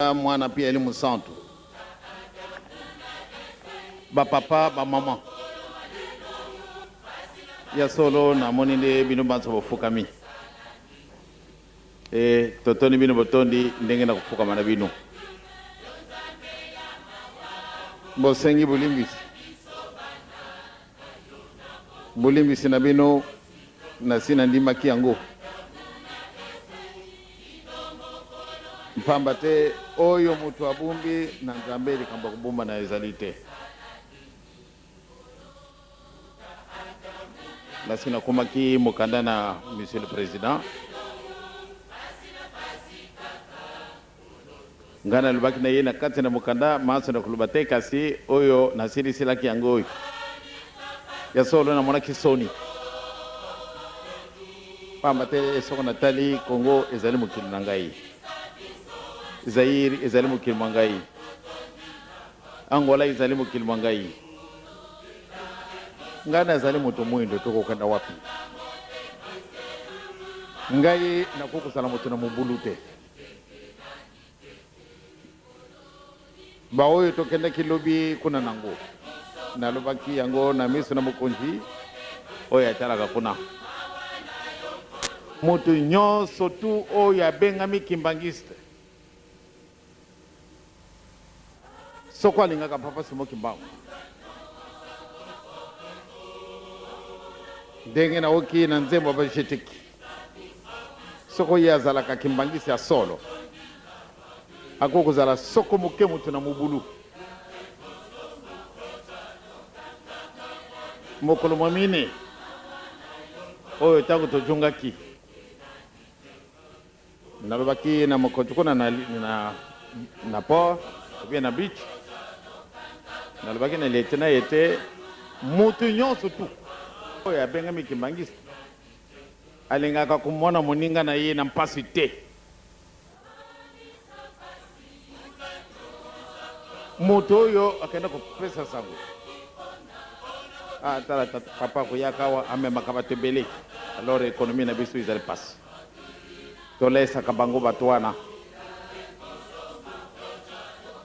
Mwana mpe Elimo Santu, ba papa, ba mama. Ya solo namoni nde bino banso bofukami. E totondi bino botondi ndenge na kofukama na bino. Bosengi bolimbisi. Bolimbisi na bino nasi nandimaki yango. Mpamba te oyo moto abombi na Nzambe, likambo ya kobombana ezali te. Nasi nakomaki mokanda na Monsieur le President. Ngai nalobaki na ye na kati na mokanda manso nakoloba te, kasi oyo nasiliselaki yango oyo. Ya solo namonaki soni, pamba te soko natali Congo ezali mokili na ngai, Zaïre ezali mokili mwa ngai, Angola ezali mokili mwa ngai. Ngai nazali moto mwindo, tokokenda wapi? Ngai nakoki kozala moto na mobulu te. Baoyo tokendaki lobi kuna nango, nalobaki yango na miso na mokonzi oyo atalaka kuna. Moto nyonso tu oyo abengami kimbanguiste, soko alingaka Papa Simon Kimbangu, ndenge naoki na nzembo ya ba Jeteki, soko ye azalaka kimbangisi ya solo, akoki kozala soko moke moto na mobulu. Mokolo mwa mine oyo ntango tojongaki, Nalobaki na mokonzi kuna na, na, na port ou bien na beach, nalobaki na lieutenant ete mutu nyonso tu oyo abengami kimbanguiste alingaka komona moninga na ye na mpasi te. Moto oyo akenda kopesa sango, ah, tala tata, papa koyaka awa amemaka bato ebele, alors economie na biso ezali mpasi. Tolesaka bango bato wana.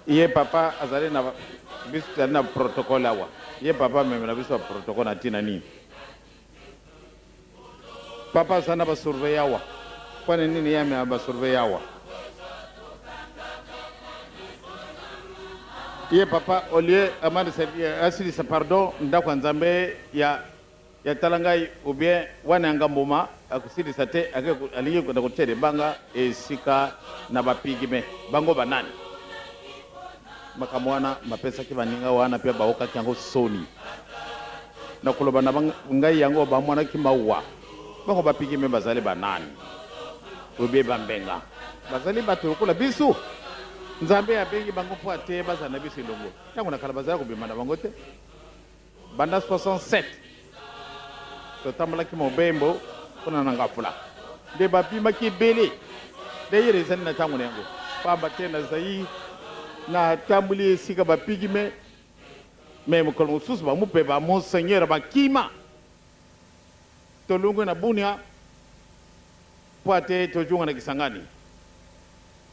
Ye papa azali na biso tozali na protocole awa. Ye papa amemela biso ba protocole na ntina nini? Papa azali na ba surveillant awa. Mpo na nini ye amema ba surveillant awa? Ye papa au lieu amalisa asilisa pardon ndako ya Nzambe ya Ya tala ngai ou bien wana ya nga mbuma akosilisa te ake alingi kokenda kotia libanga esika na ba pygme bango ba nani? Makambo wana mapesaki baninga wana mpe baokaki yango soni na koloba na ngai yango bamonaki mawa bango ba pygme bazali ba nani ou bien ba mbenga bazali bato lokola biso Nzambe abengi bango mpo ate bazala na biso elongo tango na kala bazali kobima na bango te. Banda 67 totambolaki mobembo kuna na Ngafula nde babimaki ebele. D'ailleurs ezali na tango na yango pamba te na Zaïre natamboli esika ba pygmees mais mokolo mosusu ba mupe ba monseigneur bakima tolongwe na Bunia mpo ate tozonga na Kisangani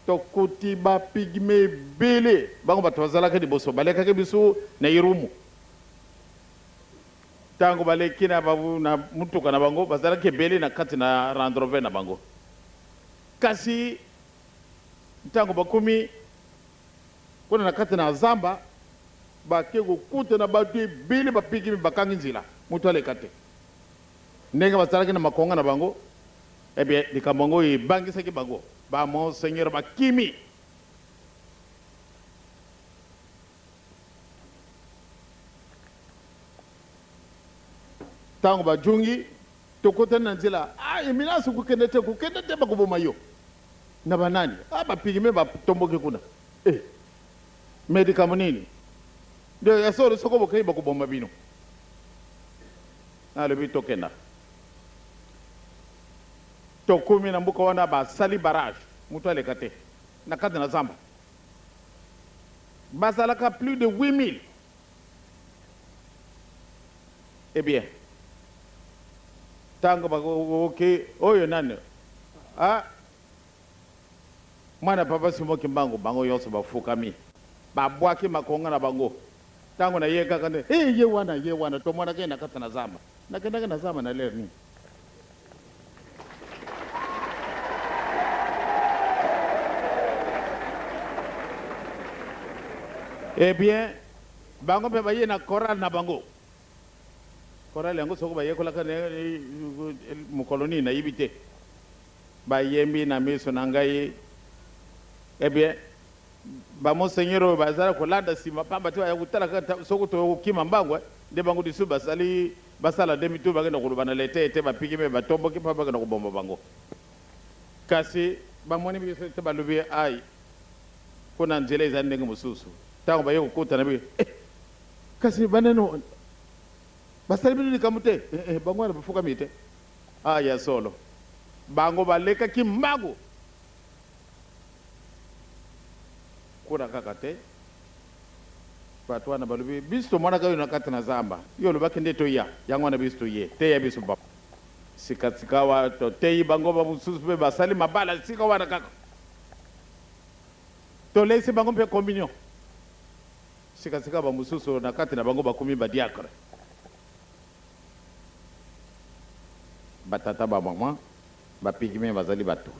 tokuti ba pygmees ebele bango bato bazalaki liboso balekaki biso na Irumu. Tango baleki na na mutuka na bango, bazalaki ebele na kati na Land Rover na bango. Kasi tango bakomi kuna na kati na zamba, bake kokuta na batu ebele bapikimi bakangi nzela, mutu aleka te. Ndenge bazalaki na makonga na bango, eh bien likambo yango ebangisaki bango, ba monseigneur bakimi. Tango bajungi, tokotani na nzela, ah Eminence kokende te, kokende te bakoboma yo. Na ba nani? Ah ba pygmees batomboki kuna. Eh! Mais likambo nini? Nde ya solo soko bokeyi bakoboma bino. Nalobi tokenda. Tokomi na mboka wana basali barrage, moto aleka te na kati na zamba. Bazalaka plus de 8000. Eh bien, tango bakoki oyo nani? Ah! Mwana papa Simon Kimbangu, bango yonso bafukami, babwaki makonga na bango. Tango na ye kaka nde, He, ye wana, ye wana, tomonaka ye na kati na zamba. Nakendaki na zamba na lere nini? Eh bien, bango mpe baye na chorale na bango. Chorale yango soko bayekolaka mokolo nini nayebi te. Bayembi na miso na ngai. Eh bien, ba monseigneur oyo bazala kolanda nsima pamba te, baya kotala kaka soko tokokima mbangu, nde bango lisusu basali basala demi tour, bakenda koloba na leta ete bapiki mpe batomboki mpo bakenda koboma bango. Kasi bamoni biso te, balobi ai kuna nzela ezali ndenge mosusu. Ntango baye kokutana bi, eh, kasi baneno basali bino likambo te? Eh, eh, bango wana bafukami te. Ah, ya solo, bango balekaki mbangu kuna kaka te. Bato wana balobi, biso tomonaka yo na kati na zamba, yo olobaki nde toya, yango wana biso toye, teya biso papa. Sikasika awa toteyi bango, bamosusu mpe basali mabala sika wana kaka, toleisi bango mpe communion. Sikasika bamosusu na kati na bango bakomi badiacre, batata, bamama, bapigme bazali bato.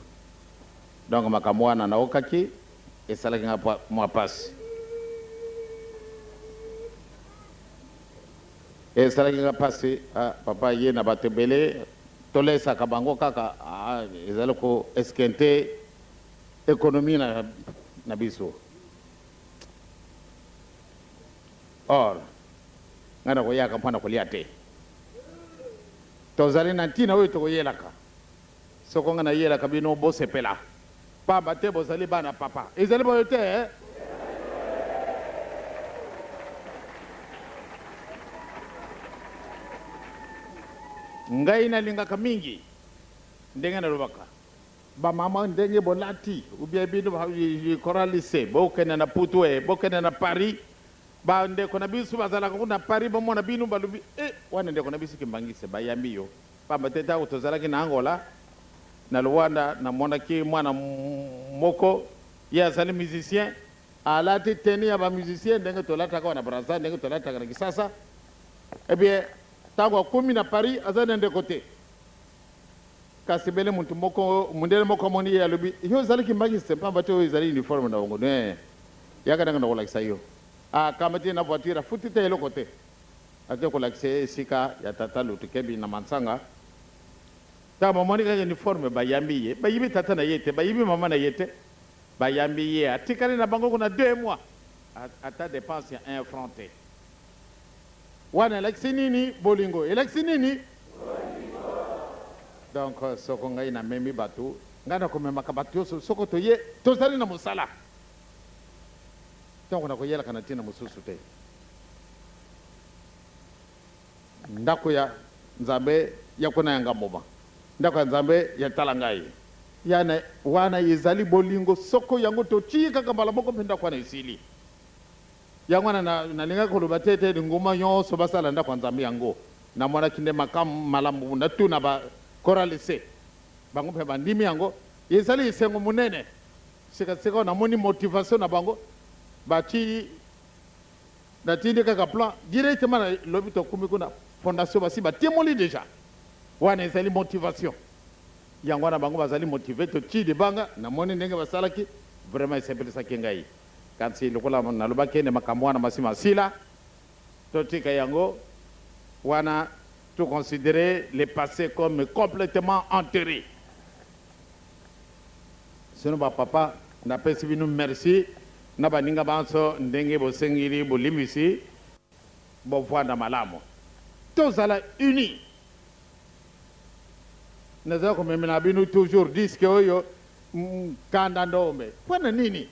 Donc makambo wana naokaki esalaki nga mwa pasi, esalaki nga pasi. Ah, papa ye na bato ebele tolesaka bango kaka, ah, ezali ko esquinter économie na biso. Or ngai nakoyaka mpo na kolia te, tozali na ntina oyo tokoyelaka. Soko ngai nayelaka bino, bosepela, pamba te bozali bana papa. Ezali boye te, eh? Ngai nalingaka mingi ndenge nalobaka bamama ndenge bolati ubia bino choraliste, bokende na Putu, e bokende na Paris. Bandeko na biso bazalaka kuna na Paris, bomona bino, balobi e wana ndeko na biso Kimbangise, bayambi yo. Pamba te ntango tozalaki na Angola, na Luanda, namonaki mwana moko, ye azali musicien, alati tenue ya bamusicien ndenge tolataka wana Brazza, ndenge tolataka na Kisasa. Eh bien, ntango akomi na Paris, aza na ndeko te. Kasi bele mutu moko, mundele moko amoni ye, alobi, yo ozali Kimbangiste? Pamba te oyo ezali uniforme na bango. Ne yaka ndenge nakolakisa yo. Akamati ye na voiture, afuti te eloko te, ake kolakisa ye esika ya tata Lutukebi na Mansanga. Ntango bamoni kaka uniforme, bayambi ye. Bayibi tata na ye te, bayibi mama na ye te, bayambi ye, atikali na bango kuna 2 mois, ata dépense ya 1 franc te. Wana elakisi nini? Bolingo. Elakisi nini? Donc soko ngai namemi bato, ngai nakomemaka bato nyonso. Soko toye, tozali na mosala, ntango nakoyelaka na ntina mosusu te. Ndako ya Nzambe ya kuna ya Ngamboma, ndako ya Nzambe ya tala ngai yana wana ezali bolingo. Soko yango totii kaka mbala moko mpe ndako wana esili. Yango wana nalingaki koloba te ete lingomba nyonso basala ndako ya Nzambe yango. Namonaki nde makambo malamu natuna ba choraliste, bango mpe bandimi yango. Ezali esengo monene. Sikasika namoni motivation na bango, batii natindi kaka plan directement na lobi tokomi kuna fondation basi batimoli deja. Wana ezali motivation. Yango wana bango bazali motive, totii libanga, namoni ndenge basalaki, vraiment esepelisaki ngai. Kasi lokola nalobaki ene makambo wana masi masila, totika yango wana, to considérer le passé comme complètement enterré. Sino bapapa, napesi bino merci na baninga banso ndenge bosengeli bolimbisi, bovanda malamu, tozala uni. Naza komemela bino toujours disque oyo Nkanda Ndombe. Mpo na nini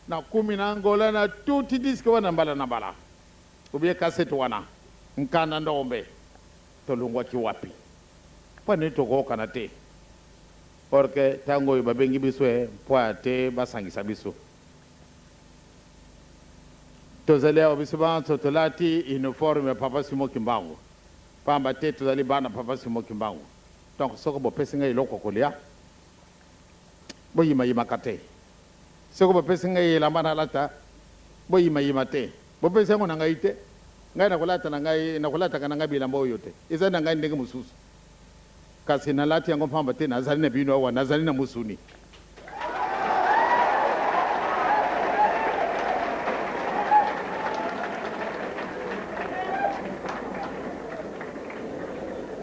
nakumi na Angola na tuti disque wana mbala na mbala, ou bien cassette wana Nkanda Ndombe? Tolongwaki wapi? Mpo nini tokokana te? Or que ntango oyo babengi biso mpo te basangisa biso, tozali awa biso banso tolati uniforme ya papa Simon Kimbangu, pamba te tozali bana papa Simon Kimbangu. Donc soko bopesi ngai eloko kolia, boyimayimaka te. Soko bopesi ngai elamba nalata, boyimayima te. Bopesi yango na ngai te. Ngai nakolata na ngai, nakolataka na ngai bilamba oyo te. Ezali na ngai ndenge mosusu. Kasi nalati yango mpamba te nazali na bino awa, nazali na mosuni.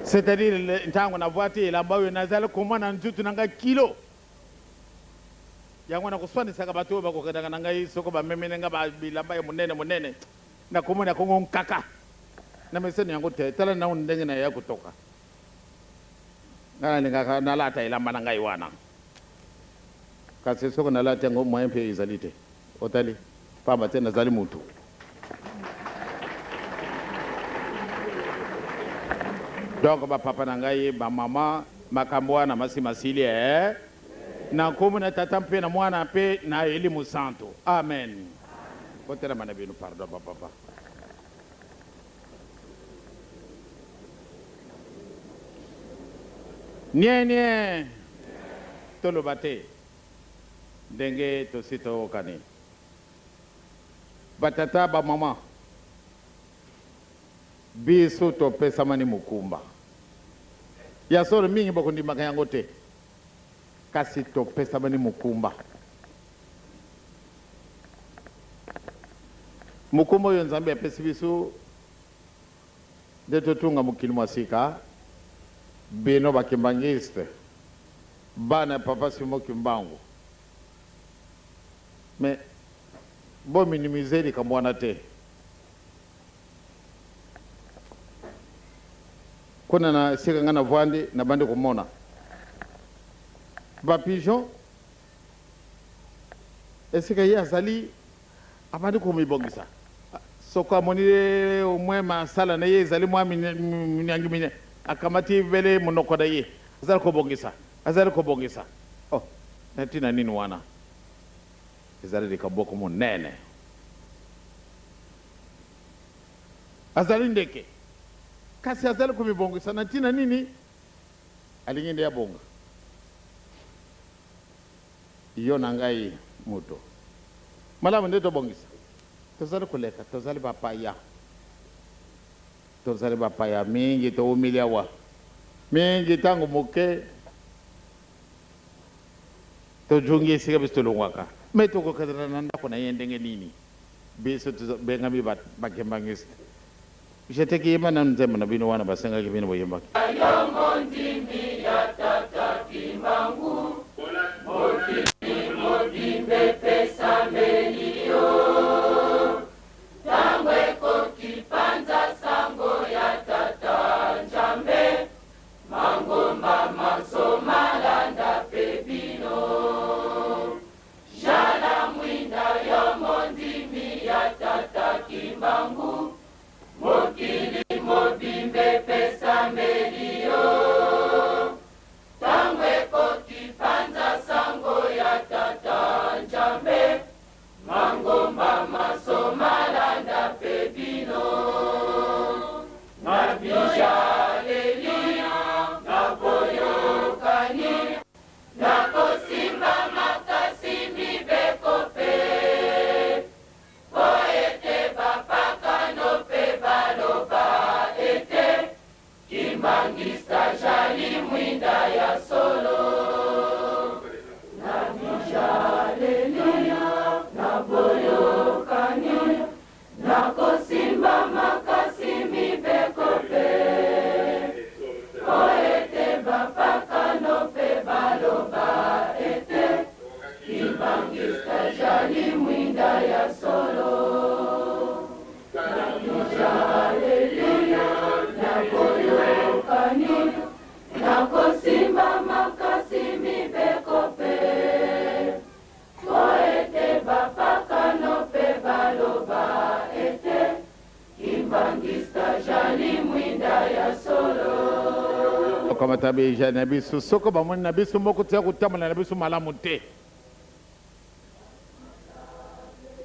C'est-à-dire ntango navwati elamba oyo nazali komona nzutu na ngai kilo. Yango nakoswanisaka bato oyo bakokendaka na ngai soko bamemeli ngai ba bilamba ya monene monene, nakomona kongo nkaka. Na meseni yango te, tala nanu ndenge na ya kotoka. Ngai nalingaka nalata elamba na ngai wana. Kasi soko nalati yango, moyen mpe ezali te. Otali, pamba te nazali mutu. Donc ba papa na ngai, ba mama, makambo wana masi masili ee. Na nkombo na Tata mpe na Mwana mpe na Elimo Santu. Amen. Botelama na bino, pardon ba papa. Nie nie. Toloba te. Ndenge tosi toyokani. Ba tata, ba mama, biso topesamani mokumba. Ya solo, mingi bakondimaka yango te, kasi topesamani mokumba. Mokumba oyo Nzambe apesi biso nde totunga mokili mwa sika, bino ba kimbanguistes, bana ya Papa Simon Kimbangu. Mais bo minimiser likambo wana te. Kuna na esika nga navandi, nabandi komona ba pigeons esika ye azali abandi komibongisa. Soko amoni au moins masala na ye ezali mwa minyangi minyangi, akamati bele monoko na ye azali kobongisa, azali kobongisa. Oh, na ntina nini wana? Ezali likambo moko monene. Azali ndeke, kasi azali komibongisa na ntina nini? Alingi nde abonga. Yo na ngai moto malamu nde tobongisa. Tozali koleka, tozali bapaya. Tozali bapaya mingi, toumeli awa mingi ntango moke. Tozongi esika biso tolongwaka. Mais tokokatana na ndako na ye ndenge nini? Biso tobengami ba ba kimbanguiste. Je te kiyemba nanu nzembo na bino wana basengaki bino boyembaki. Yo mondimi ya tata kimbangu mokili mobimba epesameli yo tango ekoki panza sango ya tata njambe Mangomba manso malanda pe bino. Jala mwinda yo mondimi ya tata Kimbangu mokili mobimba epesameli yo tango ekoki panza sango ya tata Njambe Mangomba manso malanda pe bino na bijaleli na boyokani na kosimba makasi mibeko pe po ete bapakano pe baloba ete Kimbanguiste ajali mwinda ya solo na bijaleli na boyokani na kosimba makasi mibeko pe po ete bapakano pe baloba ete Kimbanguiste ajali mwinda ya solo. Nakosimba makasi mibeko pe po ete bapakano pe baloba ete Kimbanguiste ajali mwinda ya solo. Tokamata bijali na biso soko bamoni na biso moko toya kotambola na biso malamu te.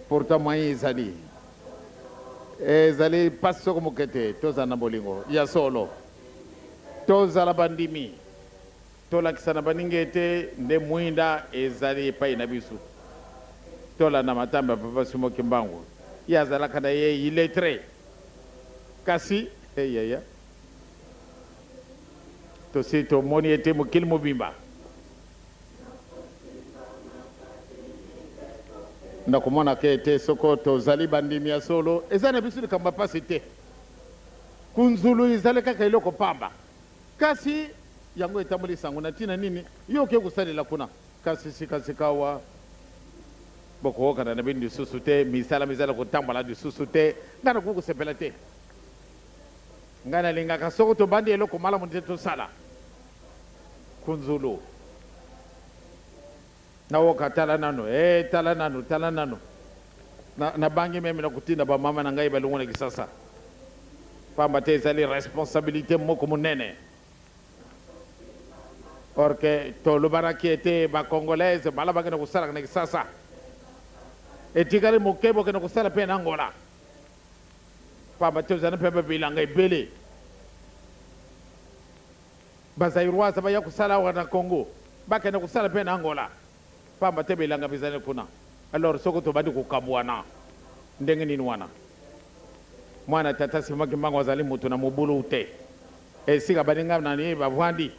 Pourtant moyen ezali. Ezali pasi soko moke te tozala na bolingo ya solo. Tozala bandimi. Tolakisa na baninga ete nde mwinda ezali epai na biso. Tolanda matambe ya Papa Simon Kimbangu. Ye azalaka na ye illettré. Kasi, hey yaya, tosi tomoni ete mokili mobimba na komonaka ete soko tozali bandimi ya solo, eza na biso likambo ya pasi te. Kunzulu ezali kaka eloko pamba, kasi yango etamboli sango na ntina nini yo oke kosalela kuna? Kasi sikasikawa bokoyokana na bino lisusu te, misala mizali kotambola lisusu te. Ngai nakoki kosepela te. Ngai nalingaka soko tobandi eloko malamu nde tosala. Kunzulu. Nawoka tala nanu, ee tala nanu, tala nanu. Na, nabangi meme na kotinda ba mama na ngai balongwa na Kisasa. Pamba te ezali responsabilite moko monene. Or que tolobanaki ete ba Congolaise bala bakende kosalaka na Kisasa. Etikali moke bokende kosala pe na Angola. Pamba te ozali pe ba bilanga ebele. Ba Zairoise baya kosala awa na Congo, bakende kosala pe na Angola. Pamba te bilanga bizali kuna. Alors soki tobandi kokabuana, ndenge nini wana? Mwana tata Simon Kimbangu azali mutu na mobulu te. Esika baninga na ye bavandi,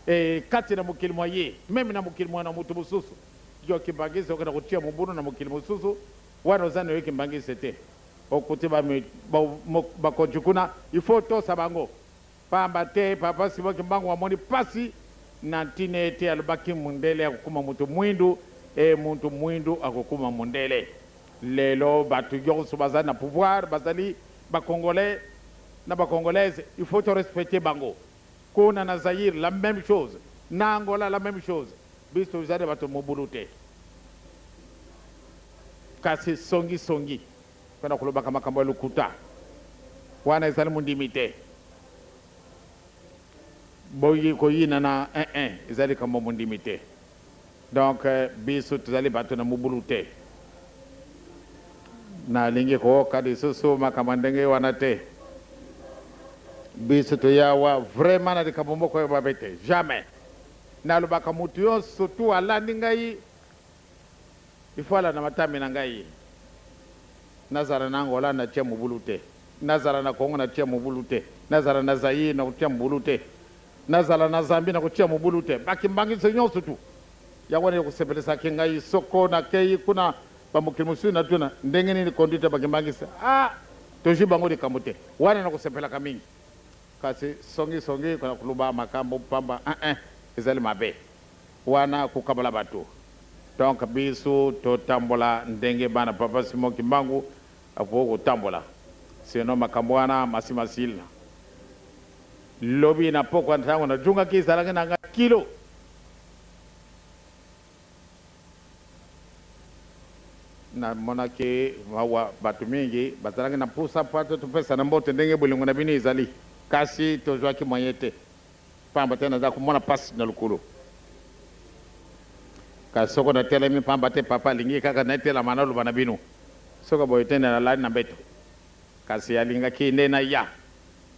e kati na mokili mwa ye, meme na mokili mwa na mutu mosusu. Yo Kimbanguiste okenda kotia mobulu na mokili mosusu, wana oza nayo Kimbanguiste te. Okuti ba bakonzi kuna, il faut otosa bango. Pamba te Papa Simon Kimbangu amoni pasi na ntina ete alobaki mundele akokoma mutu muindu e muntu muindu akokoma mundele. Lelo batu yonso bazali na pouvoir bazali ba congolais na ba congolaise il faut to respecter bango. Kuna na Zaïre la meme chose, na Angola la meme chose. Biso tozali bato mobulu te. Kasi songi songi pona kolobaka makambo ya lokuta wana ezali mondimi te. Boyi koyinana eh ezali likambo ya mondimi te. Donc biso tozali bato na mobulu te. Nalingi kooka lisusu makambo ya ndenge wana te. Biso toye awa vraiment na likambo moko ya mabe te. Jamais. Nalobaka mutu yonso tout alandi ngai il faut alanda matambe na ngai. Nazala na Angola na tia mobulu te. Nazala na Congo na tia mobulu te. Nazala na Zaïre na kotia mobulu te. Nazala na Zambie na kotia mobulu te. Ba kimbanguiste nyonso tout. Yango wana ekosepelisaki ngai soko nakeyi kuna ba mokili mosusu natuna ndenge nini conduite ya ba kimbanguiste. Ah! Tozui bango likambo te. Wana nakosepelaka mingi. Kasi songi songi na koloba makambo pamba eh ezali mabe. Wana kokabola bato. Donc biso totambola ndenge bana papa Simon Kimbangu akoki kotambola. Sinon makambo wana masi masila. Lobi na pokwa tango najungaki ezalaki na nga kilo. Namonaki mawa, bato mingi bazalaki na mposa mpo ete topesana mbote ndenge bolingo na bino ezali, kasi tozwaki moyen te, pamba te nazalaki komona mpasi na lokolo. Kasi soko natelemi, pamba te papa alingi kaka natelama naloba na bino, soko boye te nde nalali na mbeto. Kasi alingaki nde naya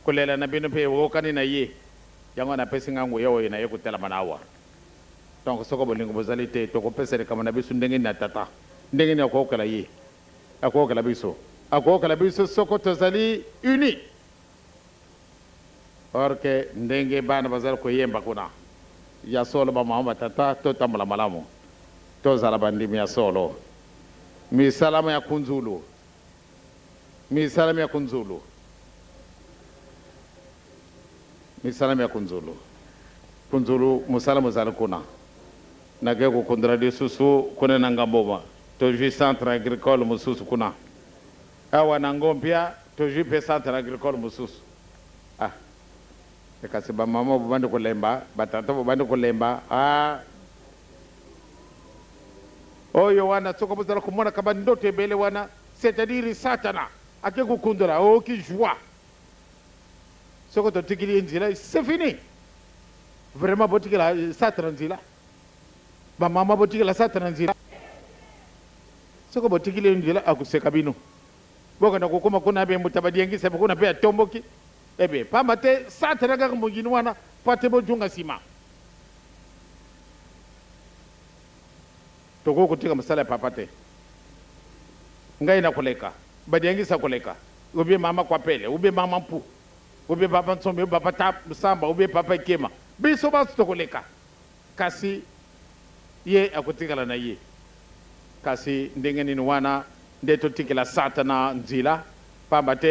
kolela na bino mpe eyokani na ye, yango napesi ngai nguya oyo naye kotelama na awa. Donc soko bolingo bozali te, tokopesa likambo na biso ndenge nini na Tata? Ndenge nini akoyokela ye? Akoyokela biso? Akoyokela biso soko tozali unis. Or que ndenge bana bazali koyemba kuna, ya solo ba mama ba tata totambola malamu, tozala bandimi ya solo. Misala mya kunzulu, misala mya kunzulu. Misala mya kunzulu. Kunzulu mosala mozali kuna. Nakei kokundula lisusu kuna na Ngamboma. Tozwi centre agricole mosusu kuna. Awa na Ngompia tozwi mpe centre agricole mosusu. Ah! Kasi ba mama bobandi kolemba, ba tata bobandi kolemba. Ah! Oyo wana soko bozala komonaka ba ndoto ebele wana, c'est-à-dire Satana ake kokundola, oyoki joie. Soko totikili ye nzela c'est fini. Vraiment botikela satana nzela. Ba mama botikela satana nzela. Soko botikili ye nzela akoseka bino. Bokenda kokoma kuna be mbuta badiengisa kuna pe atomboki. Ebe pamba te satana kaka mongini wana pa te bozonga sima. Tokoki kotika mosala ya papa te. Ngai nakoleka, badiangisa koleka, ou bien mama Kwapele, ou bien mama Mpu, ou bien papa Nsombe, ou papa Samba, ou bien papa Kema. Biso banso tokoleka, kasi ye akotikala na ye. Kasi ndenge nini wana nde totikela Satana nzela pamba te?